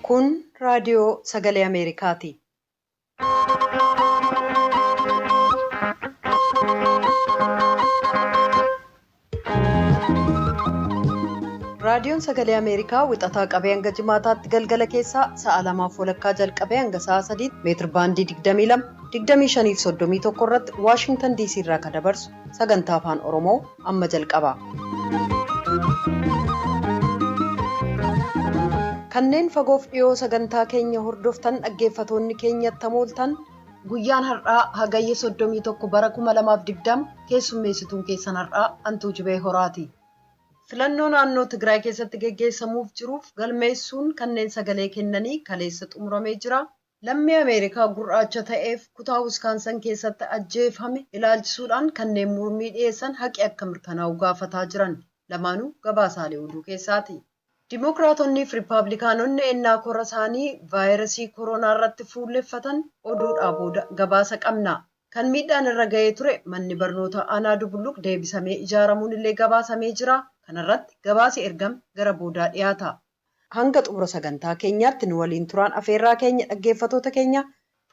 Kun raadiyoo sagalee Ameerikaati. Raadiyoon sagalee Ameerikaa wixataa qabee hanga jimaataatti galgala keessaa sa'a lamaaf walakkaa jalqabee hanga sa'a sadiitti meetir baandii 22 25 fi 31 irratti Waashingtan DC irraa kan dabarsu sagantaa afaan Oromoo amma jalqaba. Kanneen fagoof dhiyoo sagantaa keenya hordoftan dhaggeeffatoonni keenyatti hamooltan guyyaan har'aa hagayya 31 bara 2020 keessummeessituun keessan har'aa Antuu Jibee Horaati. Filannoo naannoo Tigraay keessatti geggeessamuuf jiruuf galmeessuun kanneen sagalee kennanii kaleessa xumuramee jira. Lammii Ameerikaa gurraacha ta'eef kutaa Wiskaansan keessatti ajjeefame ilaalchisuudhaan kanneen mormii dhiyeessan haqi akka mirkanaa'u gaafataa jiran lamaanuu gabaasaalee oduu keessaati. Dimookiraatonnii fi Riippaabilikaanonni ennaa kora isaanii vaayirasii koronaa irratti fuulleffatan oduudhaa booda gabaasa qabna. Kan miidhaan irra ga'ee ture manni barnoota aanaa Dubulluq deebisamee ijaaramuun illee gabaasamee jira. Kanarratti gabaasi ergame gara boodaa dhiyaata. Hanga xumura sagantaa keenyaatti nu waliin turaan afeerraa keenya dhaggeeffatoota keenya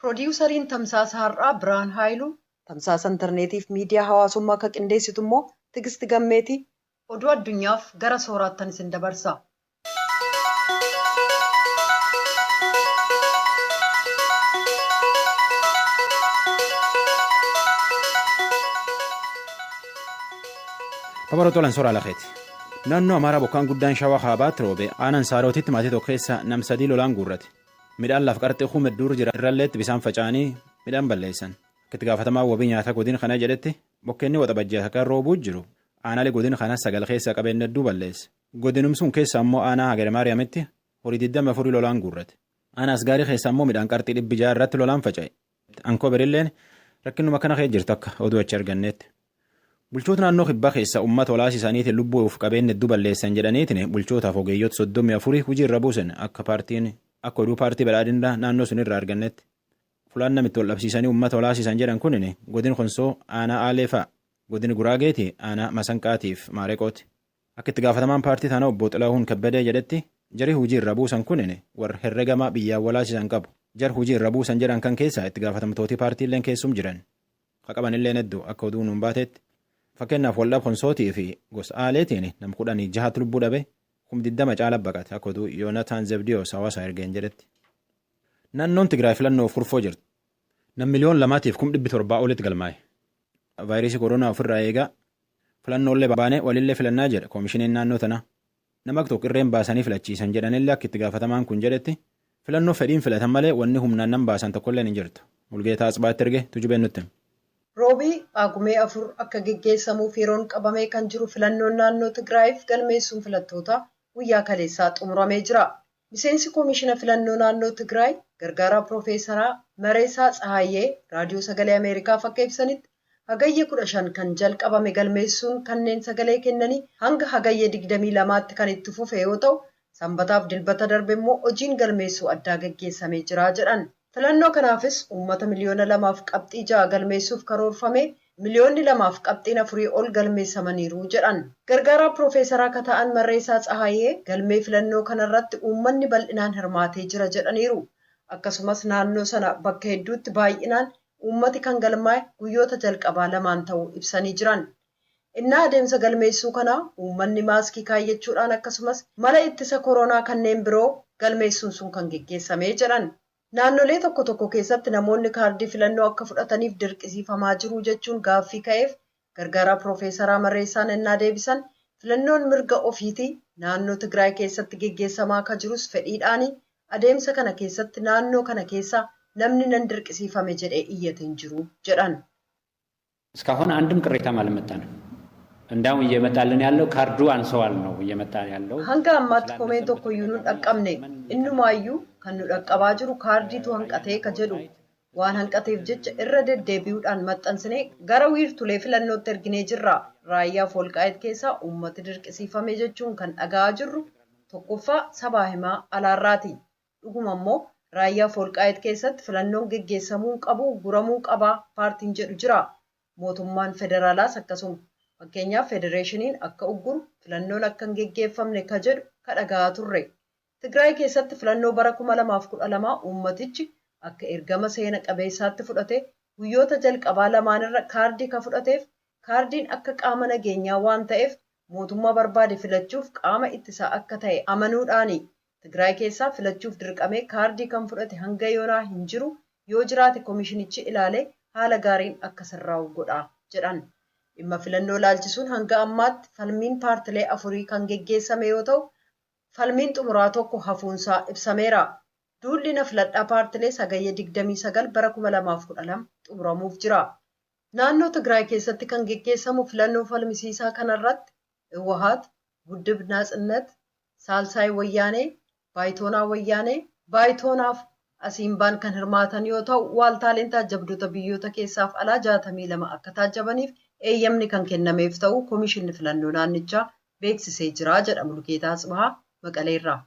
piroodiwusariin tamsaasa har'aa Biraan Haayiluu tamsaasa intarneetiif miidiyaa hawaasummaa akka qindeessitu immoo Tigisti Gammeeti oduu addunyaaf gara sooraattan isin dabarsa. Kabaroota olan soraa lafeeti. Naannoo Amaaraa bokkaan guddaan shawaa kaabaatti roobe aanaan saarootitti maatii tokko keessa nam sadii lolaan guurrate. Midhaan laf qarxii kuma hedduur jira irralleetti bisaan faca'anii midhaan balleessan. Akka itti gaafatamaa wabii nyaataa godina kana jedhetti bokkeenni waxabajjii akka roobuu jiru aanaalee godina kana sagal keessa qabeenya hedduu balleesse. Godinumsuun keessa ammoo aanaa Hagere Maariyaamitti horii 24 lolaan guurrate. Aanaa Asgaarii keessa ammoo midhaan qarxii 600 irratti lolaan faca'e. Ankoo berilleen rakkinuma kana keessa jirtu akka oduu achi arganneetti. Bulchoota naannoo kibbaa keessa uummata olaas isaaniitiin lubbuu of qabeenya hedduu balleessan jedhaniitiin bulchootaaf ogeeyyoota 34 hojii irra buusan akka paartiin akka oduu paartii badhaadhinaa naannoo sun irraa argannetti. Fulaan namitti wal dhabsiisanii uummata olaasisan jedhan kunin godin Konsoo aanaa Aalee fa'a. Godin Guraageeti aanaa Masanqaatiif Maareqooti. Akka itti gaafatamaan paartii tanaa obbo Xilahuun Kabbadee jedhetti jari hojii irra buusan kunin warra herregama biyyaan walaasisan qabu. Jar hojii irra buusan jedhan kan keessaa itti gaafatamtooti paartiilleen keessum jiran. Ka qabanilleen hedduu akka oduu nuun baatetti. Fakkeenyaaf waldhab Konsootii fi gosa Aaleetiin nam 16tti lubbuu dhabe 20,000 caala baqate akka oduu Yoonataan Zebdiyoos hawaasaa ergeen jedhetti. Naannoon Tigraay filannoof kurfoo jirti. Nam 2,700,000 olitti galmaa'e. Vaayirasii koronaa ofirraa eegaa filannoollee baanee walillee filannaa jedha koomishiniin naannoo tanaa. Nama tokko irreen baasanii filachiisan jedhanillee akka itti gaafatamaan kun jedhetti filannoo fedhiin filatan malee wanni humnaan nam baasan tokkolleen hin jirtu. Mulgeetaa Atsibaatti erge tujubeen nutti. Roobii Paagumee 4 akka geggeessamuuf yeroon qabamee kan jiru filannoon naannoo Tigraayiif galmeessuun filattoota guyyaa kaleessaa xumuramee jira. Miseensi koomishina filannoo naannoo Tigraay gargaaraa Piroofeesaraa Mareesaa Tsahaayyee raadiyoo sagalee Ameerikaaf akka ibsanitti hagayya 15 kan jalqabame galmeessuun kanneen sagalee kennanii hanga hagayya 22tti kan itti fufe yoo ta'u sanbataaf dilbata darbe immoo hojiin galmeessuu addaa geggeessamee jira jedhan. Filannoo kanaafis uummata 2.6 miliyoona galmeessuuf karoorfame 2.4 miliyoona ol galmeessamaniiru jedhan. Gargaaraa Piroofeesaraa akka ta'an Marreessaa Tsahaayyee galmee filannoo kanarratti uummanni bal'inaan hirmaatee jira jedhaniiru. Akkasumas naannoo sana bakka hedduutti baay'inaan uummati kan galmaa'e guyyoota jalqabaa lamaan ta'uu ibsanii jiran. Innaa adeemsa galmeessuu kanaa uummanni maaskii kaayyachuudhaan akkasumas mala ittisa koronaa kanneen biroo galmeessuun sun kan geggeessamee jedhan. Naannolee tokko tokko keessatti namoonni kaardii filannoo akka fudhataniif dirqisiifamaa jiru jechuun gaaffii ka'eef gargaaraa Piroofeesaraa Marreessaan ennaa deebisan filannoon mirga ofiitii naannoo Tigraay keessatti geggeessamaa akka jirus fedhiidhaanii adeemsa kana keessatti naannoo kana keessa namni nan dirqisiifame jedhee iyyate hin jiru jedhan. እስካሁን አንድም ቅሬታም አልመጣንም። እንዳውም እየመጣልን ያለው ካርዱ አንሰዋል ነው እየመጣ ያለው። Hanga ammaatti komeen tokko iyyuu nu dhaqqabne innumaayyuu kan nu dhaqqabaa jiru kaardiitu hanqatee ka jedhu waan hanqateef jecha irra deddeebi'uudhaan maxxansinee gara wiirtulee filannootti erginee jirra. Raayyaa Wolqaayit keessaa uummati dirqisiifame jechuun kan dhaga'aa jirru tokkoffaa sabaa himaa alaarraati. Dhuguma immoo raayyaa Wolqaayit keessatti filannoon geggeessamuu qabu guramuu qabaa paartiin jedhu jira. Mootummaan federaalaas akkasuma. Fakkeenyaaf federeeshiniin akka ugguru filannoon akka hin geggeeffamne ka jedhu ka dhaga'aa turre. Tigraay keessatti filannoo bara 2012 uummatichi akka ergama seena qabeessaatti fudhate guyyoota jalqabaa lamaanirra kaardii ka fudhateef kaardiin akka qaama nageenyaa waan ta'eef mootummaa barbaade filachuuf qaama ittisaa akka ta'e amanuudhaani. Tigraay keessaa filachuuf dirqamee kaardii kan fudhate hanga yoonaa hin jiru, yoo jiraate koomishinichi ilaalee haala gaariin akka sirraa'u godha jedhan. Dhimma filannoo laalchisuun hanga ammaatti falmiin paartilee afurii kan geggeessame yoo ta'u, falmiin xumuraa tokko hafuunsaa ibsameera. Duulli na filadhaa paartilee Hagayya 29 bara 2012 xumuramuuf jira. Naannoo Tigraay keessatti kan geggeessamu filannoo falmisiisaa kanarratti Hiwahaat, Wuddib Naatsinnet, Saalsaay Wayyaanee, Baayitoonaa Wayyaanee, Baayitoonaaf Asiimbaan kan hirmaatan yoo ta'u, waaltaaleen taajjabdoota biyyoota keessaaf alaa 62 akka taajjabaniif eeyyamni kan kennameef ta'uu Koomishinni Filannoo naannichaa beeksisee jira jedha Mulugeetaa Atsibahaa Maqaleerraa.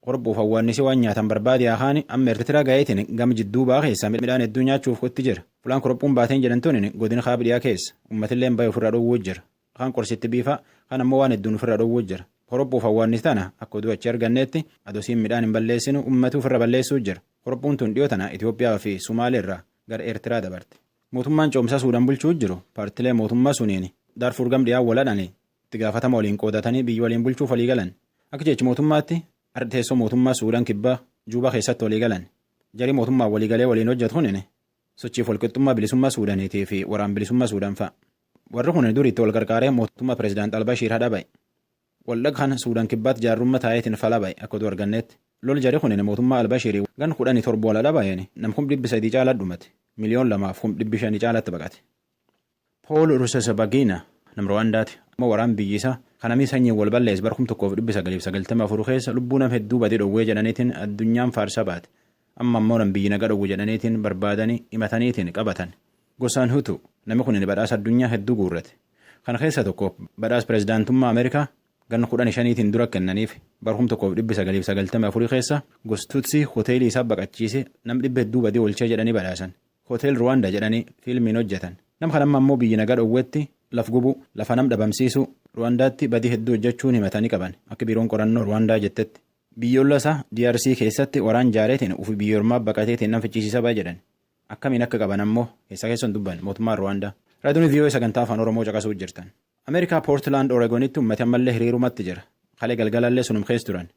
Horbuuf hawwaannisi waan nyaatan barbaade haani amma Eertiraa ga'eetiin gama jidduu ba'aa keessa midhaan hedduu nyaachuuf itti jira. Fulaan qorophuun baateen jedhamtuun godina kaaba dhiyaa keessa uummatillee baay'ee ofirraa dhowwuu jira. Kaan qorsitti biifa, kaan ammoo waan hedduun ofirraa dhowwuu jira. Qorophuuf hawwaannisi tana akka oduu achi arganneetti adosiin midhaan hin balleessinu uummatu ofirra balleessuu jira. Qorophuun tun dhiyoo tana Itoophiyaa fi Sumaaleerraa gara Eertiraa dabarte. Mootummaan ce'umsaa Suudaan bulchuu jiru paartilee mootummaa suniin Daarfuur gam dhiyaa waladhanii itti gaafatama waliin qoodatanii biyya waliin bulchuuf walii galan. Akka jechi mootummaatti teessoo mootummaa Suudaan kibbaa Juubaa keessatti walii galan. Jarii mootummaa waliigalee waliin hojjetu kunin sochiif walqixxummaa bilisummaa Suudaaniitii fi waraan bilisummaa Suudaan fa'a. Warri kun duriitti wal qarqaaree mootummaa pireezidaant Albashiir hadha ba'e. Waldhaqa kana Suudaan kibbaatti jaarrummaa taa'eetiin fala ba'e akka oduu arganneetti. Lol jari kun mootummaa Albashiirii gan 17 wal hadha ba'een nam 300,000 caalaa dhumate. 2,500,000 caalatti baqate. Pool Rusesabagina nam Ruwaandaati. Amma waraan biyyi isaa kanamii sanyiin wal balleesse bara 1994 keessa lubbuu nam hedduu badii dhowwee jedhaniitiin addunyaan faarsa baate. Amma ammoo nam biyyi naga dhowwu jedhaniitiin barbaadanii himataniitiin qabatan. Gosaan Hutu namni kun badhaasa addunyaa hedduu guurrate. Kana keessa tokko badhaasa pireezidaantummaa Ameerikaa ganna 15tiin dura kennaniif bara 1994 keessa gostutsi hoteelii isaa baqachiise nam dhibba hedduu badii oolchee jedhanii badhaasan. Hotel Ruwaandaa jedhanii fiilmiin hojjetan. Nam kan amma ammoo biyyi nagaa dhowwetti laf gubuu, lafa nam dhabamsiisuu, Ruwaandaatti badii hedduu hojjechuun himatanii qaban akka biiroon qorannoo Ruwaandaa jettetti. Biyyoollee isaa DRC keessatti waraan jaareetiin ufi biyyoormaa baqateetiin nam fichisiisa ba'a jedhan. Akkamiin akka qaban ammoo keessa keessan dubban mootummaan Ruwaandaa. Raadiyoon VOA sagantaa Afaan Oromoo caqasuu jirtan. Ameerikaa Poortilaand Oreegonitti uummati ammallee hiriirumatti jira. Kalee galgalallee sunum keessa turan.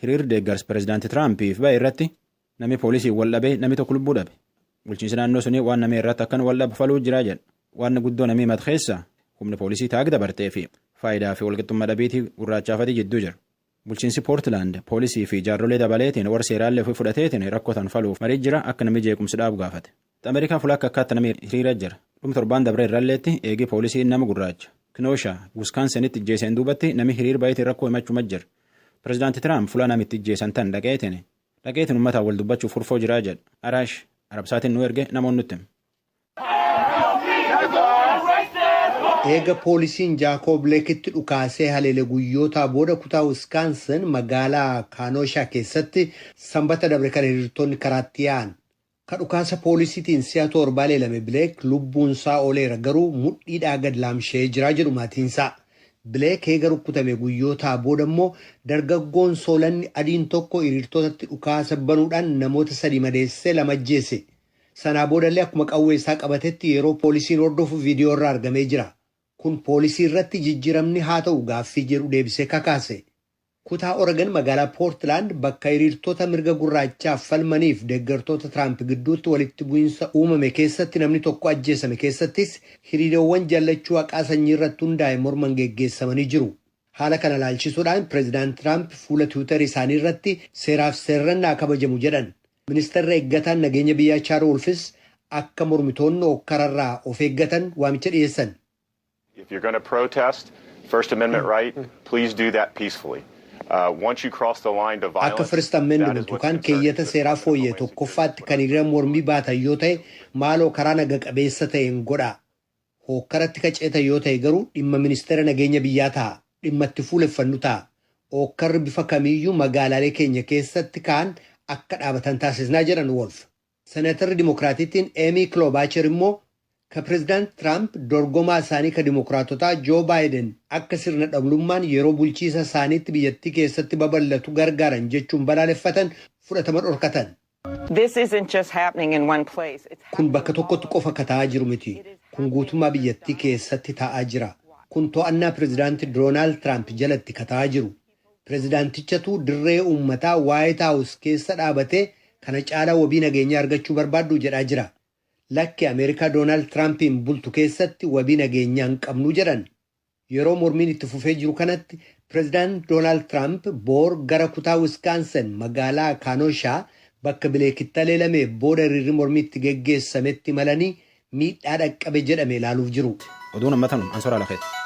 Hiriir deeggarsa pireezidaanti Tiraampiif ba'e irratti namni poolisiin wal dhabee namni tokko lubbuu dhabe. Bulchiinsi naannoo sunii waan namni irratti akkan wal dhabu faluu jira jedha. Waan guddoo namni himatu keessa humni poolisii taag dabartee fi faayidaa fi walqixxummaa dhabiitii gurraachaafati jidduu jira. Bulchiinsi Poortilaand poolisii fi jaarrolee dabaleetiin warra seeraallee ofii fudhateetiin rakkotan faluuf marii jira akka namni jeequmsi dhaabu gaafate. Ameerikaa fuula akka akkaatti namni hiriira jira. Dhum torbaan dabre irralleetti eegii poolisiin nama gurraacha Kinoosha Wiskansenitti ijjeeseen duubatti namni hiriir baay'eetiin rakkoo himachuu jira. Pireezidaanti Tiraamp fuula namitti ijjeesan tan dhaqeetiin uummataan wal dubbachuuf furfoo jiraa jedha. Araash Arabsaatiin nu erge namoonni nutti hime. Eega poolisiin Jaakoob Bleekitti dhukaasee haleele guyyootaa booda kutaa Wiskaansin magaalaa Kaanooshaa keessatti sanbata dabre kan hiriirtonni karaatti yaa'an. Ka dhukaasa poolisiitiin si'a 7 leelame Bileek lubbuunsaa ooleera, garuu mudhiidhaa gad laamshee jiraa jedhu maatiinsaa. Bileek eega rukkutame guyyootaa booda immoo dargaggoon soolanni adiin tokko hiriirtotatti dhukaasa banuudhaan namoota 3 madeessee 2 ajjeese. Sanaa boodallee akkuma qawwee isaa qabatetti yeroo poolisiin hordofu viidiyoo irraa argamee jira. Kun poolisii irratti jijjiiramni haa ta'u gaaffii jedhu deebisee kakaase. Kutaa Oregon magaalaa Poortilaand bakka hiriirtota mirga gurraachaaf falmaniif deeggartoota Tiraamp gidduutti walitti bu'iinsa uumame keessatti namni tokko ajjeesame keessattis hiriirowwan jallachuu haqaa sanyii irratti hundaa'e morman geggeessamanii jiru. Haala kana ilaalchisuudhaan pireezidaant Tiraamp fuula Tiwiitar isaanii irratti seeraaf seerrannaa kabajamu jedhan. Ministeerri eeggataan nageenya biyyaa Chaar Wolfis akka mormitoonni hokkararraa of eeggatan waamicha dhiyeessan. If you're going to protest First Amendment right, please do that peacefully. Once you cross the line to violence, Akka First Amendment yookaan keeyyata seeraa fooyyee tokkoffaatti kan hiriira mormii baatan yoo ta'e maaloo karaa naga qabeessa ta'een godhaa. Hokkaratti qaceetan yoo ta'e garuu dhimma ministeera nageenya biyyaa ta'a. Dhimma itti fuuleffannu ta'a. Hokkarri bifa kamiiyyuu magaalaalee keenya keessatti ka'an akka dhaabatan taasisnaa jedhan Wolf. Seneetarri Dimookiraatittiin Amy Klobuchar immoo Ka Pireezidaant Tiraamp dorgomaa isaanii ka Dimookiraatotaa Joo Baayiden akka sirna dhablummaan yeroo bulchiisa isaaniitti biyyattii keessatti babal'atu gargaaran jechuun balaaleffatan fudhatama dhorkatan. This isn't just happening in one place. It's Kun bakka tokkotti qofa ka ta'aa jiru miti. Kun guutummaa biyyattii keessatti ta'aa jira. Kun to'annaa Pireezidaanti Doonaald Tiraamp jalatti ka ta'aa jiru. Pireezidaantichatu dirree uummataa Waayit Haawus keessa dhaabatee kana caalaa wabii nageenyaa argachuu barbaaddu jedhaa jira. Lakki, Ameerikaa Doonaald Tiraampiin bultu keessatti wabii nageenyaa hin qabnu jedhan. Yeroo mormiin itti fufee jiru kanatti, Pireezidaant Doonaald Tiraamp boor gara kutaa Wiskaansen magaalaa Kaanoshaa bakka Bileekitti haleelame booda hiriirri mormii itti geggeessametti imalanii miidhaa dhaqqabe jedhame ilaaluuf jiru. Oduun ammatanum ansoraa lafeeti.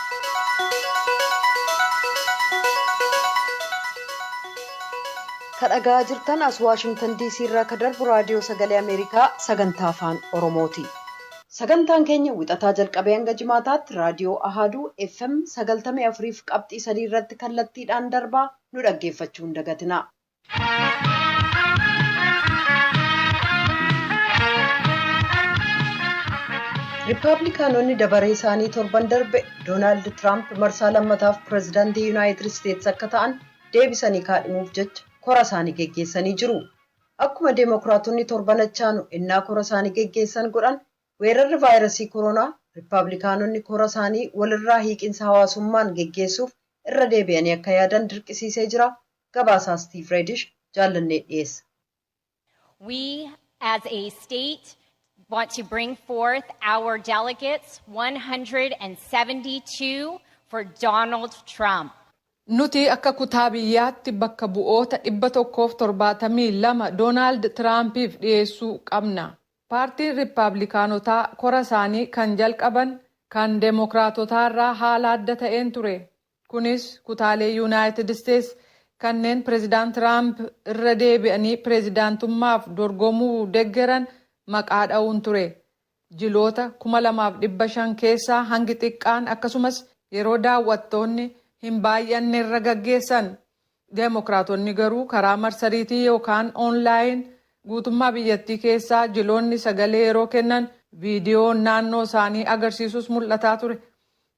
Ka dhagaa jirtan as Waashingtan DC irraa ka darbu Raadiyoo Sagalee Ameerikaa sagantaa Afaan Oromooti. Sagantaan keenya Wixataa jalqabee hanga Jimaataatti raadiyoo Ahaaduu FM 94.3 irratti kallattiidhaan darbaa, nu dhaggeeffachuu hin dagatina. Riippablikaanonni dabaree isaanii torban darbe Doonaald Tiraamp marsaa lammataaf pireezidaantii Yuunaayitid Isteetsi akka ta'an deebisanii kaadhimuuf jecha kora isaanii geggeessanii jiru. Akkuma Deemokiraatonni torban achaanu innaa kora isaanii geggeessan godhan, weerarri vaayirasii koronaa Riippablikaanonni kora isaanii walirraa hiiqinsa hawaasummaan geggeessuuf irra deebi'anii akka yaadan dirqisiisee jira. Gabaasaa Stiif Reedish Jaallannee dhiyeessa. We as a state want to bring forth our delegates, 172 for Donald Trump. Nuti akka kutaa biyyaatti bakka bu'oota 172 Doonaald Tiraampiif dhiyeessuu qabna. Paartiin Riippablikaanotaa kora isaanii kan jalqaban kan Deemokiraatotaarraa haala adda ta'een ture. Kunis kutaalee Yuunaayitid Isteets kanneen Pireezidaant Tiraamp irra deebi'anii pireezidaantummaaf dorgomuu deeggaran maqaa dha'uun ture. Jiloota 2500 keessaa hangi xiqqaan, akkasumas yeroo daawwattoonni hin baay'anne irra gaggeessan. Deemokiraatonni garuu karaa marsariitii yookaan oonlaayin guutummaa biyyattii keessaa jiloonni sagalee yeroo kennan viidiyoon naannoo isaanii agarsiisus mul'ataa ture.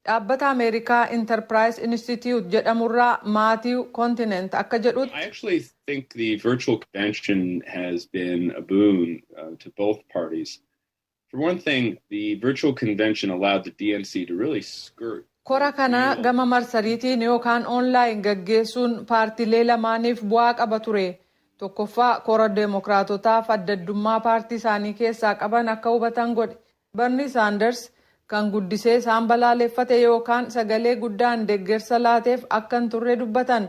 Dhaabbata Ameerikaa Enterprise Institute jedhamurraa Maatiiw Kontinent akka jedhutti, I actually think the virtual convention has been a boon to both parties. For one thing, the virtual convention allowed the DNC to really skirt. Kora kana gama marsariitiin yookaan oonlaayin gaggeessuun paartiilee lamaaniif bu'aa qaba ture. Tokkoffaa, kora Deemokiraatotaaf adda addummaa paartii isaanii keessaa qaban akka hubatan godhe. Bernie Sanders kan guddisee isaan balaaleffate yookaan sagalee guddaan deeggarsa laateef akka hin turre dubbatan.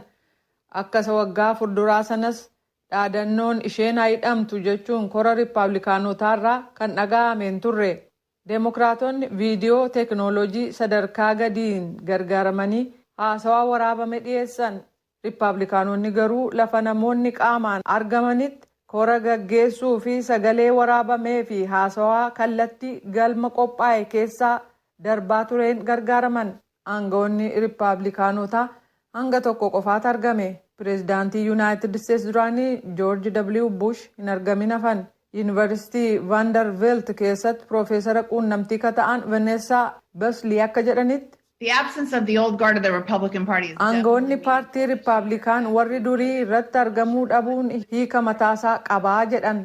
Akka isa waggaa fuulduraa sanas dhaadannoon isheen haa hidhamtu jechuun kora Riippablikaanotaarraa kan dhaga'ame hin turre. Deemokiraatonni viidiyoo teeknooloojii sadarkaa gadiin gargaaramanii haasawaa waraabame dhiyeessan. Riippablikaanonni garuu lafa namoonni qaamaan argamanitti kora gaggeessuu fi sagalee waraabamee fi haasawaa kallattii galma qophaa'e keessaa darbaa tureen gargaaraman. Aangawoonni Riippablikaanotaa hanga tokko qofaatu argame. Pireezidaantii Yuunaayitid Isteets duraanii Joorji W. Bush hin argamin hafan. Yuunivarsiitii Vaandarveelt keessatti piroofeesara quunnamtii ka ta'an Vaneessaa Beslii akka jedhanitti, The absence of the old guard of the Republican Party is aangawoonni paartii Riippablikaan warri durii irratti argamuu dhabuun hiika mataasaa qabaa jedhan.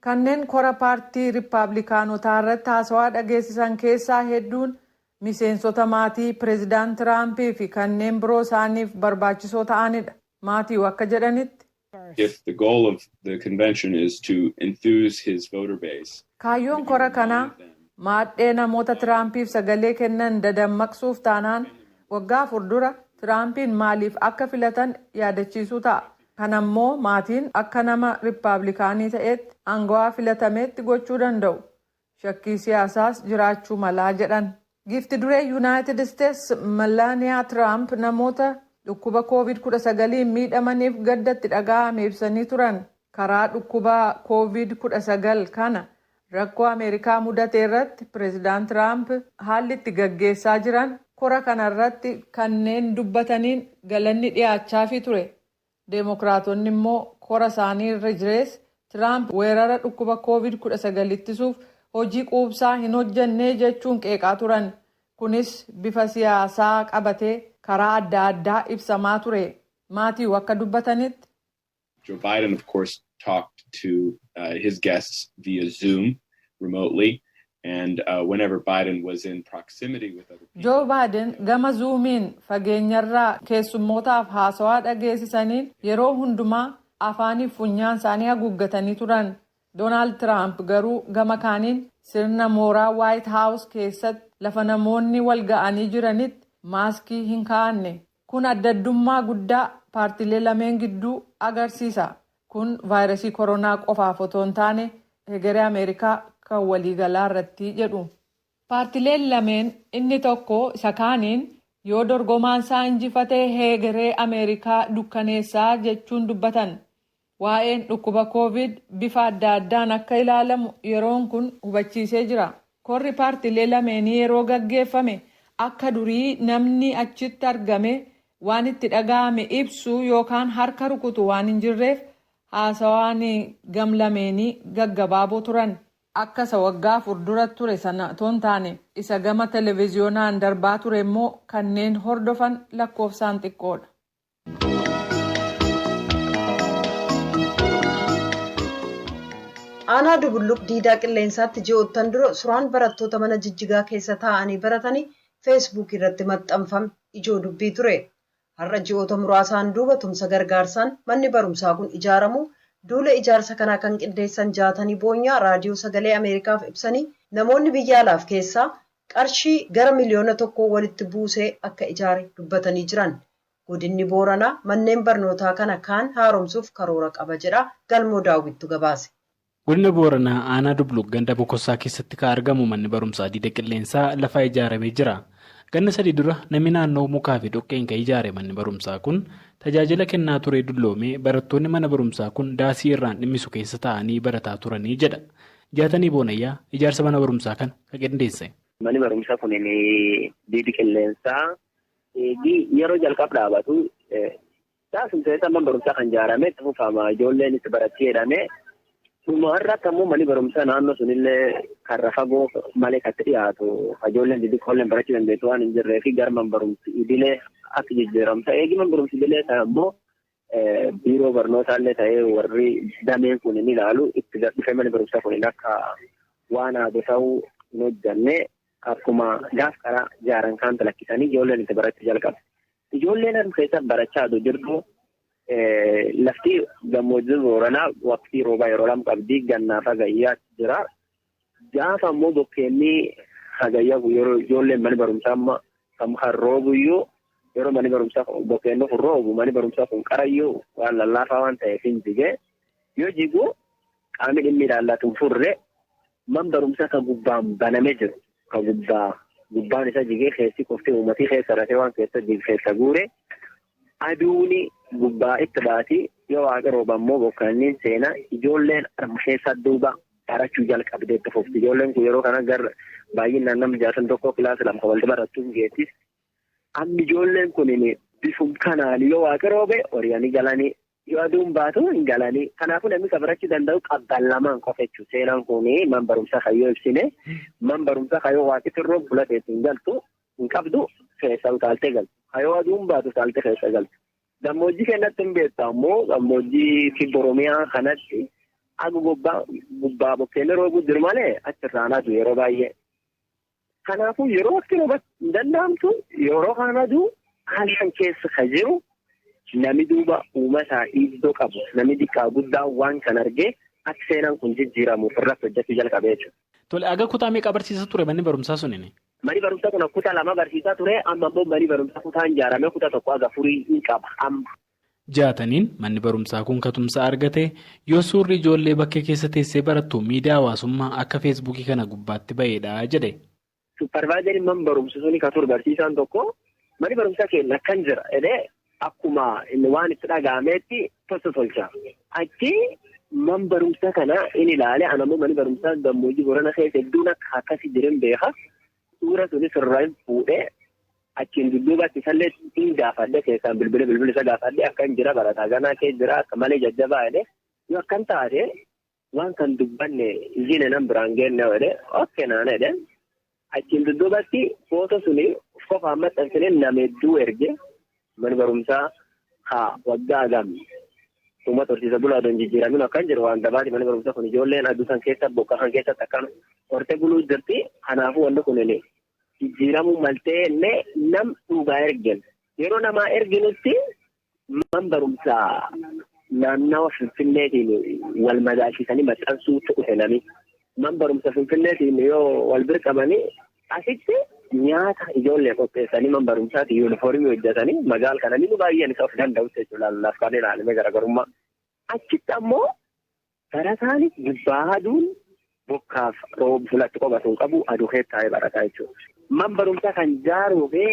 Kanneen kora paartii Riippablikaanotaa irratti haasawaa dhageessisan keessaa hedduun miseensota maatii Pireezidaant Tiraampii fi kanneen biroo isaaniif barbaachisoo ta'anidha. Maatiiw akka jedhanitti, If the goal of the convention is to enthuse his voter base, kaayyoon kora kanaa maadhee namoota Tiraampiif sagalee kennan dadammaqsuuf taanaan, waggaa 4 dura Tiraampiin maaliif akka filatan yaadachiisuu ta'a. Kana immoo maatiin akka nama Riippablikaanii ta'etti aangawaa filatametti gochuu danda'u. Shakkii siyaasaas jiraachuu malaa jedhan. Giifti duree Yuunaayitid Isteets Melaaniyaa Tiraamp namoota dhukkuba COVID-19 miidhamaniif gaddatti dhaga'ame ibsanii turan. Karaa dhukkuba COVID-19 kana rakkoo Ameerikaa mudate irratti Pireezidaant Tiraamp haalli itti gaggeessaa jiran kora kanarratti kanneen dubbataniin galanni dhiyaachaafii ture. Deemokiraatonni immoo kora isaanii irra jirees Tiraamp weerara dhukkuba COVID-19 ittisuuf hojii quubsaa hin hojjannee jechuun qeeqaa turan. Kunis bifa siyaasaa qabatee karaa adda addaa ibsamaa ture. Maatiiw akka dubbatanitti. Joe Biden, of course, talked to his guests via Zoom remotely. And whenever Biden was in proximity with other people. Joe Biden gama Zoomiin fageenyarraa keessummootaaf haasawaa dhageessisaniin yeroo hundumaa afaanii funyaan isaanii haguuggatanii turan. Doonaald Tiraamp garuu gama kaaniin sirna mooraa White House keessatti lafa namoonni wal ga'anii jiranitti maaskii hin kaa'anne. Kun addaddummaa guddaa paartiilee lameen gidduu agarsiisa. Kun vaayirasii koronaa qofaaf otoo hin taane hegeree Ameerikaa kan waliigalaa irratti jedhu. Paartileen lameen inni tokko isa kaaniin yoo dorgomaan isaa injifatee hegeree Ameerikaa dukkaneessaa jechuun dubbatan. Waa'een dhukkuba Koovid bifa adda addaan akka ilaalamu yeroon kun hubachiisee jira. Korri paartiilee lameenii yeroo gaggeeffame akka durii namni achitti argame waan itti dhaga'ame ibsu yookaan harka rukutu waan hin jirreef, haasawaan gam lameenii gaggabaaboo turan. Akka isa waggaa 4 dura ture sana otoo hin taane, isa gama televiziyoonaan darbaa ture immoo kanneen hordofan lakkoofsaan xiqqoodha. Aanaa Dubulluq Diidaa Qilleensaatti ji'oottan dura suuraan barattoota mana jijjigaa keessa taa'anii baratanii Feesbuuk irratti maxxanfame ijoo dubbii ture. Har'a ji'oota muraasaan duuba tumsa gargaarsaan manni barumsaa kun ijaaramu, duula ijaarsa kanaa kan qindeessan Jaatanii Boonyaa Raadiyoo Sagalee Ameerikaaf ibsanii, namoonni biyya alaaf keessaa qarshii gara 1 miliyoona walitti buusee akka ijaare dubbatanii jiran. Godinni Booranaa manneen barnootaa kana kaan haaromsuuf karoora qaba jedha. Galmoo Daawwittu gabaase. Godina Booranaa, aanaa Dubluq, ganda Bokossaa keessatti kan argamu manni barumsaa Diida Qilleensaa lafaa ijaaramee jira. Ganna 3 dura namni naannoo mukaa fi dhoqqeen kan ijaare manni barumsaa kun tajaajila kennaa turee dulloomee, barattoonni mana barumsaa kun daasii irraan dhimmisu keessa taa'anii barataa turanii jedha. Jaatanii Boonayyaa ijaarsa mana barumsaa kana kan qindeesse. Manni barumsaa kun Diidi Qilleensaa yeroo jalqaba dhaabatu taasifamtee mana barumsaa kan ijaarame itti fufama, ijoolleen itti baratti jedhame. Dhuma irratti ammoo manni barumsaa naannoo sunillee karra fagoo malee kan dhiyaatu, ijoolleen xixiqqoolleen barachuu dandeessu waan hin jirree fi gara mana barumsi idilee akka jijjiiramu ta'ee, eegi mana barumsi idilee ta'e ammoo biiroo barnootaallee ta'ee warri dameen kun ni ilaalu itti dhufee manni barumsaa kun akka waan haadu ta'uu hin hojjanne. Akkuma gaaf karaa ijaaran kaan lakkisanii ijoolleen itti barachuu jalqabe. Ijoolleen harka keessa barachaa jirtu, lafti gammoojjii Booranaa waqtii roobaa yeroo lama qabdi, gannaaf hagayyaatti jira. Gaafa ammoo bokkeenni hagayyaa yeroo ijoolleen mana barumsaa amma kan roobuyyuu, yeroo manni barumsaa bokkeenni kun roobu, manni barumsaa kun qarayyuu waan lallaafaa waan ta'eef hin jigee. Yoo jigu qaamni dhimmi ilaallatu hin furre. Man barumsaa kan gubbaan banamee jiru, kan gubbaa gubbaan isa jigee keessi qofti uummatii keessa rafee waan keessa jige keessa guure, aduuni gubbaa itti baati, yoo waaqa rooba immoo bokkaanniin seenaa, ijoolleen arma keessa duuba barachuu jalqabdee itti fufti. Ijoolleen kun yeroo kana gara baay'inaan nama 61 kilaasa lama walitti barattuu geessis. Amma ijoolleen kun bifum kanaan yoo waaqa roobe horiyaanii galanii, yoo aduun baatu hin galanii. Kanaafuu namni kan barachuu danda'u qabbaan lamaan qofa jechuudha. Seenaan kun man barumsaa kayyoo ibsine, man barumsaa kayyoo waaqitti roobu fuula keessa hin galtu hin qabdu, keessa utaaltee galtu. Kayyoo aduun baatu utaaltee keessa galtu. Gammoojjii keenyatti hin beektu, ammoo gammoojjii kibba Oromiyaa kanatti aga gubbaa gubbaa bokkeenni roobuu jiru malee achirraan aduu yeroo baay'ee. Kanaafuu yeroo waqtii rooba hin danda'amtu, yeroo kaan aduu halkan keessa ka jiru, nami duuba uumataa iddoo qabu, nami xiqqaa guddaa waan kan argee akka seenaan kun jijjiiramuuf irratti hojjechuu jalqabee jechuudha. Tole, aga kutaa meeqa barsiisaa ture manni barumsaa sunini? Manni barumsaa kun kutaa lama barsiisaa ture. Amma immoo manni barumsaa kutaan ijaarame kutaa 1 haga 4 hin qaba amma. Jaataniin manni barumsaa kun katumsa argate yoo suurri ijoollee bakkee keessa teessee barattu miidiyaa hawaasummaa akka Feesbuukii kana gubbaatti ba'eedha jedhe. Supervisoriin man barumsa suni kan ture barsiisaan tokko, manni barumsaa keenya akkan jira jedhee, akkuma inni waan itti dhaga'ametti tolcha tolcha. Achi man barumsa kana inni ilaale, ana immoo manni barumsaa gammoojjii Borana keessa hedduun akka akkasii jiran beeka. Suura sunis irraa hin fuudhee, achiin dudduubatti isallee hin gaafadhe, keessaan bilbila bilbila isa gaafadhe, akkan jira, barataa ganaa kee jira, akka malee jajjabaa jedhee, yoo akkan taate Waan kan dubbanne zina nan biraan geenne jedhe okke naan jedhe achiin dudduubatti footoo suni qofaan maxxansine nama hedduu erge mana barumsaa haa waggaa gamni. Uummata horsiisa bulaa odoon jijjiiramin akkan jiru waan gabaati mana barumsaa kun ijoolleen aduu san keessa bokkaa kan keessatti akkan horte buluu jirti. Kanaafuu wanti kun jijjiiramuu maltee illee nam dhugaa ergin. Yeroo namaa erginutti man barumsaa naannawa Finfinneetiin wal madaalchisanii maxxansuutti dhufe nami. Man barumsa Finfinneetiin yoo wal bira qabanii asitti nyaata ijoollee qopheessanii man barumsaati yuunifoormii hojjetanii magaal kana inni baay'een isa of danda'utti jechuudha lallaaf kan ilaalame garaagarummaa. Achitti ammoo barataanis gubbaa aduun bokkaaf rooba fulatti qobatu hin qabu aduu keessa taa'ee barataa jechuudha. Man barumsaa kan jaaruu fi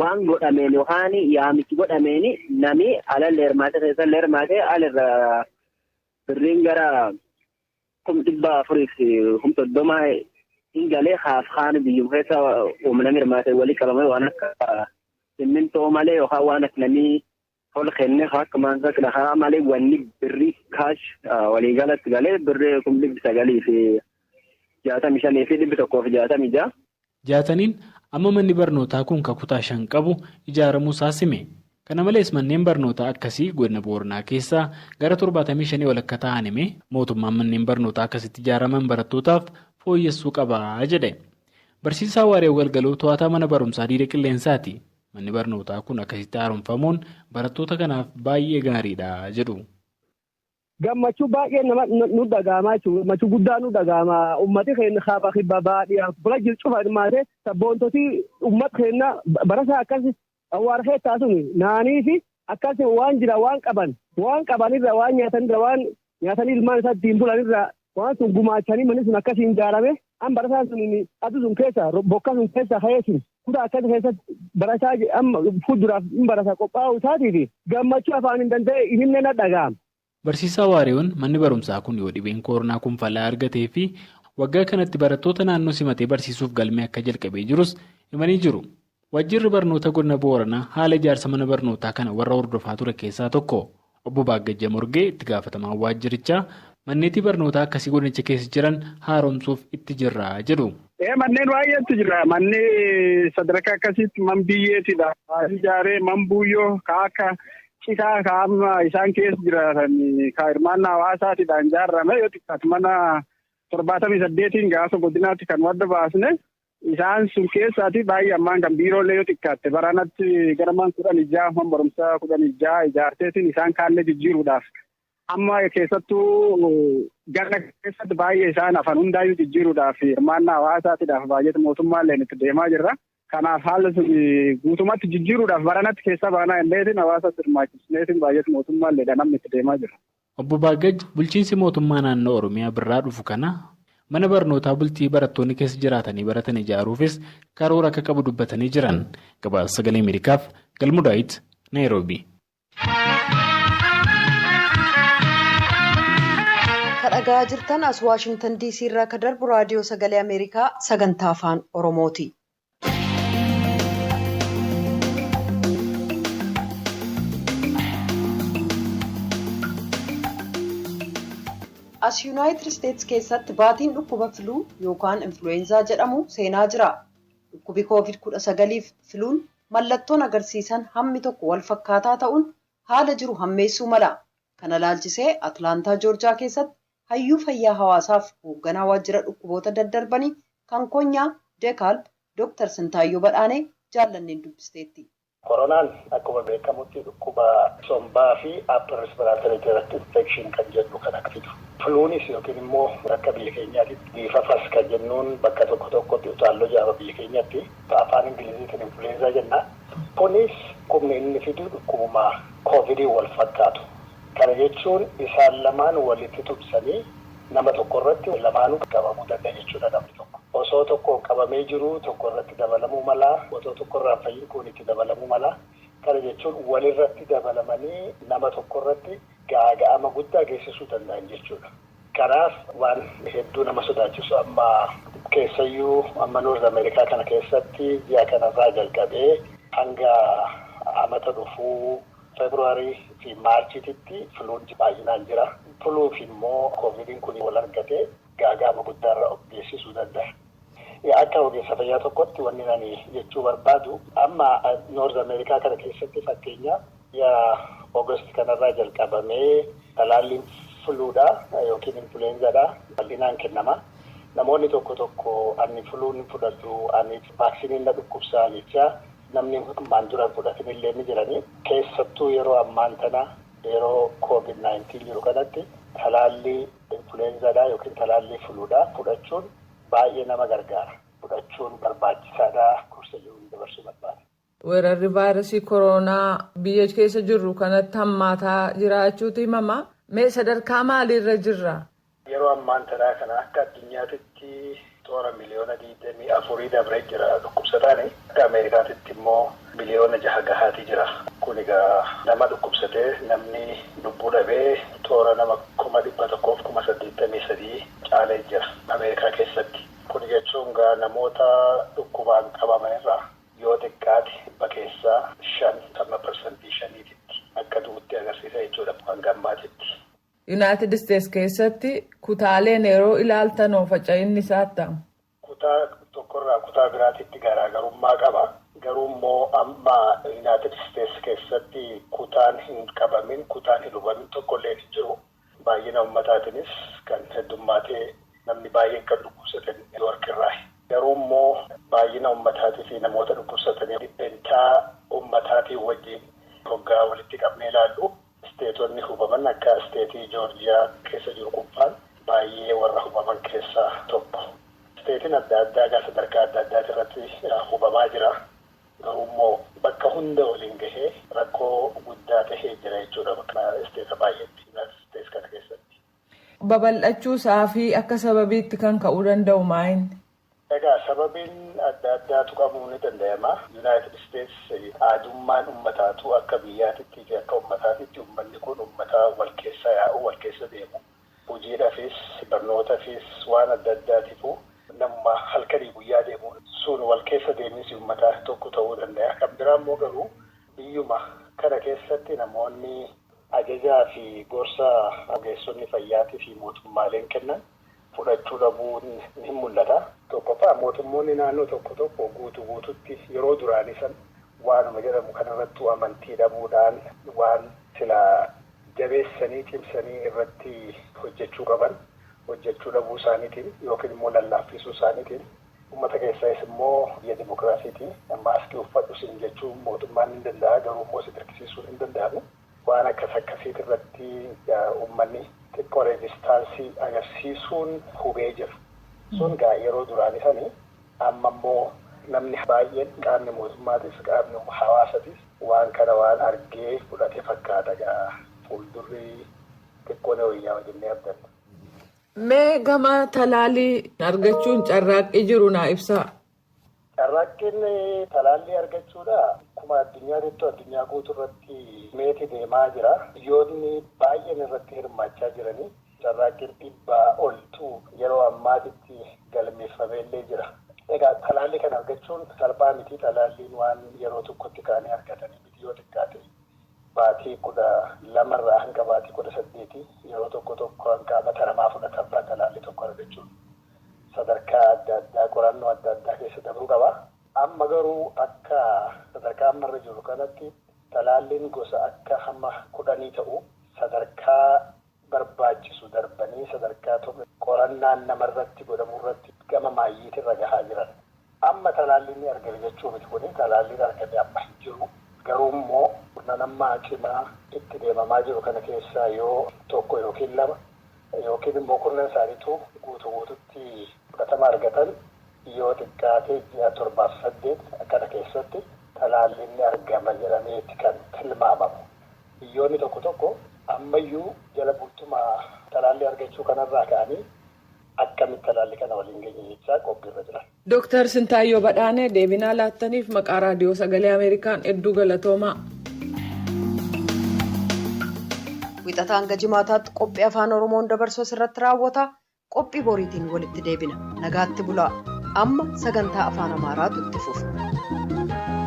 waan godhameen yookaan yaamichi godhameen nami alallee hirmaatee keessallee hirmaatee alirra birriin gara 430,000 Ingalee haaf kaan biyyuma keessa humna hirmaatee walii qabamee waan akka simmintoo malee yookaan waan akka namni ol kennee akka maansaa lahaa malee wanni birrii kaash waliigalatti galee birrii 965,166. Jaataniin amma manni barnootaa kun kutaa 5 qabu ijaaramuu isaa sime. Kana malees manneen barnootaa akkasii godina Booranaa keessaa gara 75 ol akka ta'an hime mootummaan manneen barnootaa akkasitti ijaaraman barattootaaf fooyyessuu qabaa jedhe. Barsiisaa Waaree Galgaloo to'ataa mana barumsaa Diida Qilleensaati. Manni barnootaa kun akkasitti haaromfamuun barattoota kanaaf baay'ee gaariidha jedhu. Gammachuu baay'ee nama nu dhaga'amaa jechuudha. Gammachuu guddaa nu dhaga'ama. Uummati keenya hafa kibba baadiyyaa bula jiru cufa hirmaatee sabboontoti uummata keenya barasaa akkasi awwaara keessaa sun naanii fi akkasi waan jira waan qaban irra waan nyaatanirra waan nyaatanii ilmaan isaa ittiin bulanirra waan sun gumaachanii manni sun akkasiin ijaarame an barasaan sun aduu sun keessa bokka sun keessa ka'ee kutaa akkasi keessatti barasaa amma fuulduraaf hin barasaa qophaa'uu isaatiif gammachuu afaan hin danda'e himne na dhaga'ama. Barsiisaa Waariyoon manni barumsaa kun yoo dhibeen koronaa kun falaa argatee fi waggaa kanatti barattoota naannoo simatee barsiisuuf galmee akka jalqabee jirus himanii jiru. Waajjirri barnoota godina Booranaa haala ijaarsa mana barnootaa kana warra hordofaa ture keessaa tokko. Obbo Baagajja Morgee itti gaafatamaa waajjirichaa manneetii barnootaa akkasii godinicha keessa jiran haaromsuuf itti jirra jedhu. Manneen baay'eetu jira. Manni sadarkaa akkasiitti man biyyeetidha. Ijaaree man buuyyoo kaaka citaa kaa'ama isaan keessa jiraatan ka hirmaannaa hawaasaatiidhaan ijaarame yoo xiqqaatu mana 78 gaafa godinaatti kan wadda baasne isaan sun keessaati baay'ee ammaan kan biiroolee yoo xiqqaatte baranatti gara man 16 man barumsaa 16 ijaarteetiin isaan kaallee jijjiiruudhaaf amma keessattuu ganna keessatti baay'ee isaan afaan hundaayyuu jijjiiruudhaaf hirmaannaa hawaasaatiidhaaf baay'ee mootummaalleen itti deemaa jirra. Kanaaf haala sun guutummaatti jijjiiruudhaaf baranatti keessa baanaa illeetiin hawaasa hirmaachisneetiin baay'ee mootummaalleedha namni itti deemaa jira. Obbo Baagaj bulchiinsi mootummaa naannoo Oromiyaa birraa dhufu kana mana barnootaa bultii barattoonni keessa jiraatanii baratan ijaaruufis karoora akka qabu dubbatanii jiran. Gabaasa Sagalee Ameerikaaf Galmuu Daawit, Naayiroobii. Dhaga'aa jirtan as Waashingtan DC irraa kan darbu raadiyoo Sagalee Ameerikaa sagantaa afaan Oromooti. As Yuunaayitid Isteetsi keessatti baatiin dhukkuba filuu yookaan influweenzaa jedhamu seenaa jira. Dhukkubi COVID-19 filuun mallattoon agarsiisan hammi tokko wal fakkaataa ta'uun haala jiru hammeessuu mala. Kana laalchisee Atlaantaa Joorjaa keessatti hayyuu fayyaa hawaasaaf hoogganaa waajjira dhukkuboota daddarbanii kan konyaa Deekaal Dooktar Sintaayyoo Badhaanee jaallanneen dubbisteetti. Koronaan akkuma beekamutti dhukkuba sombaa fi upper respiratory tract infection kan jennu kan akka fidu. Fluunis yookiin immoo akka biyya keenyaatti dhiifafas kan jennuun bakka tokko tokkotti utaalloo jaaba biyya keenyaatti afaan Ingiliziitiin influenza jenna. Kunis dhukkubni inni fidu dhukkubuma koovidii wal fakkaatu. Kana jechuun isaan lamaan walitti tumsanii nama tokko irratti lamaanuu qabamuu danda'a jechuudha namni tokko. Osoo tokko qabamee jiru tokko irratti dabalamuu mala, otoo tokko irraa fayyin kun itti dabalamuu mala. Kana jechuun walirratti dabalamanii nama tokko irratti gaaga'ama guddaa geessisuu danda'an jechuudha. Kanaaf waan hedduu nama sodaachisu amma keessayyuu amma Noorz Ameerikaa kana keessatti ji'a kanarraa jalqabee hanga amata dhufuu Feebruwaarii fi Maarchiititti fluun baay'inaan jira. Fluuf immoo koovidiin kun wal argatee gaaga'ama guddaarra of geessisuu danda'a. Akka ogeessa fayyaa tokkotti wanni ani jechuu barbaadu amma Noorz Ameerikaa kana keessatti fakkeenyaaf ji'a Oogast kanarraa jalqabamee talaalliin fluudha yookiin influenzaadha bal'inaan kennama. Namoonni tokko tokko ani fluun hin fudhadhu, ani vaaksiniin na dhukkubsaa jechaa namni ammaan dura fudhatin illee ni jirani. Keessattuu yeroo ammaan tana yeroo COVID-19 jiru kanatti talaallii influenzaadha yookiin talaallii fluudha fudhachuun baay'ee nama gargaara. Fudhachuun barbaachisaadha. Gorsa jiru dabarsuu barbaada. Weerarri vaayirasii koronaa biyya keessa jirru kanatti hammaataa jiraachuutu himama. Mee sadarkaa maaliirra jirra? Yeroo ammaan tanaa kana akka addunyaatitti toora 24 miliyoonii dabree jira dhukkubsataan. Akka Ameerikaatitti immoo 6 miliyoona gahaati jira. Kun egaa nama dhukkubsatee namni lubbuu dhabee toora nama 183,000 caalee jira Ameerikaa keessatti. Kun jechuun egaa namoota dhukkubaan qabaman irraa yoo xiqqaate 5% hamma 5%tti akka du'utti agarsiisa jechuudha hanga ammaatitti. Yuunaayitid Isteets keessatti kutaaleen yeroo ilaaltan faca'inni isaa ta'u. Kutaa tokkorraa kutaa biraatitti garaagarummaa qaba. Garuu immoo amma Yuunaayitid Isteets keessatti kutaan hin qabamin, kutaan hin hubamin tokkollee hin jiru. Baay'ina uummataatiinis kan heddummaatee namni baay'een kan dhukkubsatan Niiwoork irraa. Garuu immoo baay'ina uummataatii fi namoota dhukkubsatanii dhibbentaa uummataatiin wajjin hoggaa walitti qabnee ilaallu, isteetonni hubaman akka isteetii Joorjiyaa keessa jiru kunfaan baay'ee warra hubaman keessaa tokko. Isteetiin adda addaa egaa sadarkaa adda addaati irratti hubamaa jira. Garuu immoo bakka hunda waliin gahee rakkoo guddaa tahee jira jechuudha bakka isteeta baay'eetti Yuunaayitid Isteets kana keessatti. Babal'achuu isaa fi akka sababiitti kan ka'uu danda'u maayini? Egaa sababiin adda addaa tuqamuu ni danda'ama. Yuunaayitid Isteets aadummaan uummataatu akka biyyaatitti fi akka uummataatitti uummanni kun uummata wal keessa yaa'u, wal keessa deemu. Hojiidhaafis, barnootafis, waan adda addaatiifuu namuma halkanii guyyaa deemu sun wal keessa deeminsi uummataa tokko ta'uu danda'a. Kan biraa immoo garuu biyyuma kana keessatti namoonni ajajaa fi gorsa ogeessonni fayyaatii fi mootummaaleen kennan fudhachuu dhabuun ni mul'ata. Tokkoffaa, mootummoonni naannoo tokko tokko guutuu guututti yeroo duraanii san waanuma jedhamu kanarrattuu amantii dhabuudhaan waan sila jabeessanii cimsanii irratti hojjechuu qaban hojjechuu dhabuu isaaniitiin yookiin immoo lallaaffisuu isaaniitiin, uummata keessaas immoo biyya dimokiraasiitiin maaskii uffadhu siin jechuu mootummaan ni danda'a, garuu immoo si dirqisiisuun hin danda'amu. Waan akkas akkasiit irratti uummanni xiqqoo resistance agarsiisuun hubee jira. Sun gaa yeroo duraanii sanii amma immoo namni baay'een, qaamni mootummaatis qaamni hawaasatis, waan kana waan argee fudhate fakkaata. Gaa fuuldurri xiqqoo na wayyaa jennee abdanna. Mee gama talaalii argachuun carraaqqii jiru naa ibsaa. Carraaqqiin talaallii argachuudha. Akkuma addunyaatittu addunyaa guutuu irratti meeti deemaa jira. Biyyoonni baay'een irratti hirmaachaa jiranii carraaqqiin 100 oltu yeroo ammaatitti galmeeffameellee jira. Egaa talaallii kana argachuun salphaa miti. Talaalliin waan yeroo tokkotti ka'anii argatanii miti. Yoo xiqqaate baatii 12rraa hanga baatii 18, yeroo tokko tokko hanga amata 2 fudhatarraa talaallii tokko argachuun sadarkaa adda addaa, qorannoo adda addaa keessa dabruu qaba. Amma garuu akka sadarkaa ammarra jiru kanatti talaalliin gosa akka hamma 10 ta'u sadarkaa barbaachisu darbanii sadarkaa qorannaan namarratti godhamu irratti gama maayyiitirra gahaa jiran. Amma talaalliin ni argame jechuu miti kuni, talaalliin argame amma hin jiru. Garuu immoo nammaa cimaa itti deemamaa jiru kana keessaa yoo tokko yookiin lama yookiin immoo kurnan isaaniitu guutuu guututti fudhatama argatan, yoo xiqqaate ji'a 7f 8 akkana keessatti talaalliin ni argama jedhameeti kan tilmaamamu. Biyyoonni tokko tokko ammayyuu jala bultumaa talaallii argachuu kanarraa ka'anii akkamitti talaallii kana waliin geenye jechaa qophiirra jiran. Dooktar Sintaayyoo Badhaanee, deebinaa laattaniif maqaa Raadiyoo Sagalee Ameerikaan hedduu galatoomaa. Wixataa hanga Jimaataatti qophii Afaan Oromoon dabarsu irratti raawwata. Qophii boriitiin walitti deebina. Nagaatti bulaa. Amma sagantaa Afaan Amaaraatu itti fufa.